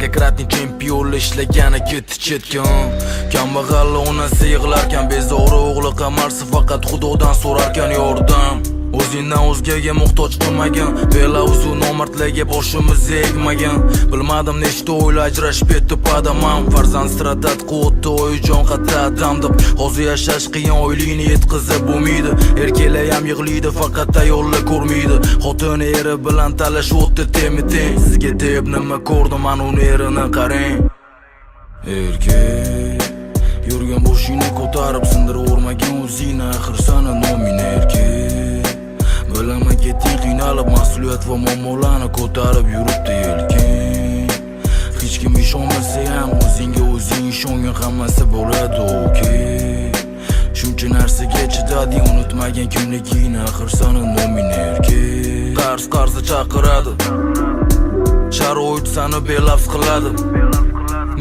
Многократный chempionlar ishlagani ketdi chetga. Kambag'alli onasi yig'larkan, bezori o'g'li qamarsa, faqat Xudodan so'rarkan yordam. O'zingdan o'zgaga muhtoj qilmagin, belavzu nomardlarga boshimizni egmagin. Bilmadim, nechta oila ajrashib ketdi padamam. Farzand страдать qilyapti, oyijon, qayerda adam deb. Hozir yashash qiyin, oylikni yetkazib bo'lmaydi. Erkaklar ham yig'laydi, faqat ayollar ko'rmaydi. Xotin eri bilan talashyapti temi teng. Sizga deb nima ko'rdim, ana uni erini qarang. Erkak, yurgan boshingni ko'tarib, sindirib o'zingni, axir sani noming erkak. Bilaman, ketding qiynalib, mas'uliyat va muammolarni ko'tarib yuribdi yelkang. Hech kim ishonmasa ham, o'zingga o'zing ishongin, hammasi bo'ladi okey. Shuncha narsaga chidading, unutmagin kimligingni, axir sani noming erkak. Qarz qarzni chaqiradi, sharoit sani belafz qiladi.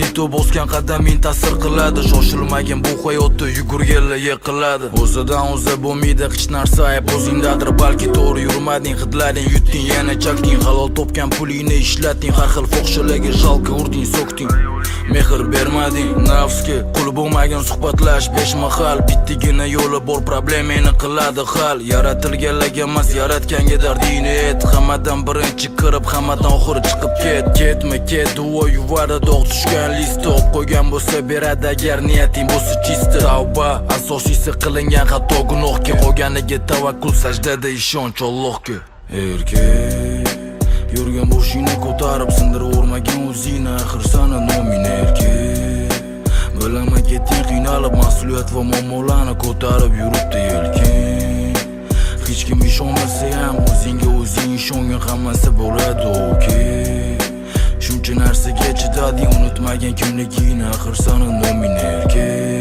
Не то bosgan qadaming ta'sir qiladi. Shoshilmagin, bu hayotda yugurganlar yiqiladi. O'zidan o'zi bo'lmaydi hech narsa, ayb o'zingdadir balki. To'g'ri yurmading, hidlading, yutding, yana chakding. Halol topgan pulingni ishlatding, har xil fohishalarga жалко, urding, so'kding, mehr bermading nafsga, qul bo'lmagin. Suhbatlash besh mahal, bittagina yo'li bor, problemangni qiladi hal. Yaratilganlarga emas, yaratganga dardingni ayt. Hammadan birinchi kirib, hammadan oxiri chiqib ket. Ketma ket duo yuvadi dog' tushgan listni, olib qo'ygan bo'lsa beradi, agar niyating bo'lsa чисто. Tavba asosiysi qilingan xato, gunohga, qolganiga tavakkul, sajdada ishonch Allohga. Erkak, yurgan boshingni ko'tarib, sindirib o'zingni, axir sani noming erkak. Bilaman, ketding qiynalib, mas'uliyat va muammolarni ko'tarib yuribdi yelkang. Hech kim ishonmasa ham, o'zingga o'zing ishongin, hammasi bo'ladi okey. Shuncha narsaga chidading, unutmagin kimligingni, axir sani noming erkak.